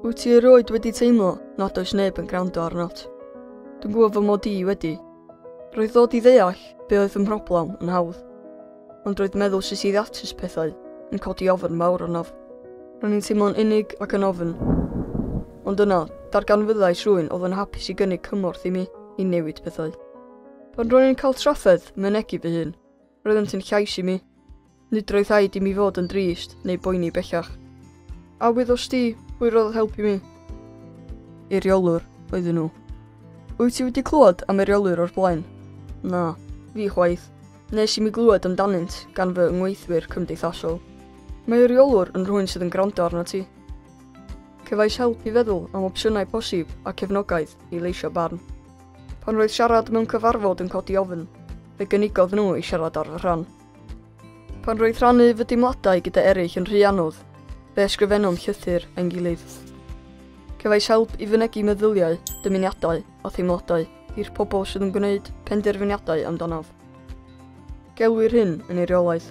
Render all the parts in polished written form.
Wyt ti erioed wedi teimlo nad oes neb yn gwrando arnot? Dwi'n gwybod fy mod i wedi. Roedd ddod i ddeall be oedd fy mhroblem yn hawdd. Ond roedd meddwl sut i ddatrys pethau yn codi ofn mawr arnaf. Ro'n i'n teimlo'n unig ac yn ofn. Ond yna, darganfyddais rhywun oedd yn hapus i gynnig cymorth i mi i newid pethau. Pan ro'n i'n cael trafferth mynegi fy hun, roeddent yn llais i mi. Nid roedd rhaid i mi fod yn drist neu boeni bellach. A wyddost ti pwy roddodd help i mi? Eiriolwr oedden nhw. Wyt ti wedi clywed am eiriolwyr o'r blaen? Na, fi chwaith. Nes i mi glywed amdanynt gan fy ngweithwyr cymdeithasol. Mae eiriolwr yn rhywun sydd yn gwrando arnat ti. Cefais help i feddwl am opsiynau posib a cefnogaeth i leisio barn. Pan roedd siarad mewn cyfarfod yn codi ofn, fe gynigodd nhw i siarad ar fy rhan. Pan roedd rhannu fy deimladau gyda eraill yn rhy anodd, fe ysgrifennom llythyr ein gilydd. Cefais help i fynegi meddyliau, dymuniadau a theimladau i'r pobl sydd yn gwneud penderfyniadau amdanaf. Gelwir hyn yn eiriolaeth,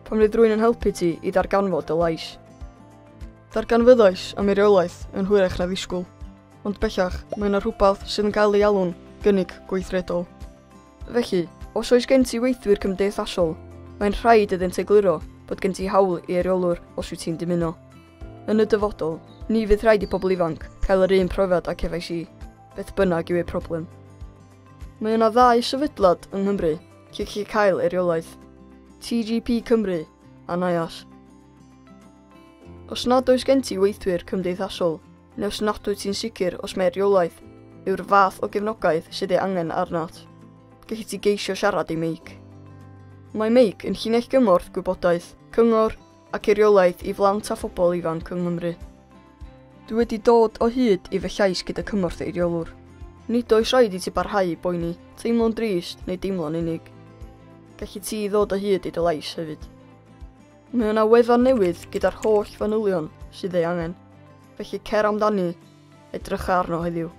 pan fydd rhywun yn helpu ti i ddarganfod dy lais. Darganfyddais am eiriolaeth yn hwyrach na ddisgwyl, ond bellach mae yna rhywbeth sydd yn cael ei alw'n gynnig gweithredol. Felly, os oes gen ti weithwyr cymdeithasol, mae'n rhaid iddynt egluro bod gen ti hawl i eiriolwr os wyt ti'n dymuno. Yn y dyfodol, ni fydd rhaid i pobl ifanc cael yr un profiad a cefais i, beth bynnag yw eu problem. Mae yna ddau sefydliad yng Nghymru lle gellir cael eiriolaeth, TGP Cymru a NIAS. Os nad oes gen ti weithwyr cymdeithasol, neu os nad wyt ti'n sicr os mae eiriolaeth yw'r fath o gefnogaeth sydd ei angen arnat, gelli ti geisio siarad i Meic. Mae Meic yn llinell gymorth gwybodaeth, cyngor ac eiriolaeth i blant a phobl ifanc yng Nghymru. Dwi wedi dod o hyd i fy llais gyda cymorth eiriolwr. Nid oes rhaid i ti barhau i boeni, teimlo'n drist neu deimlo'n unig. Gelli ti ddod o hyd i dy lais hefyd. Mae yna wefan newydd gyda'r holl fanylion sydd ei angen, felly cer amdani, edrycha arno heddiw.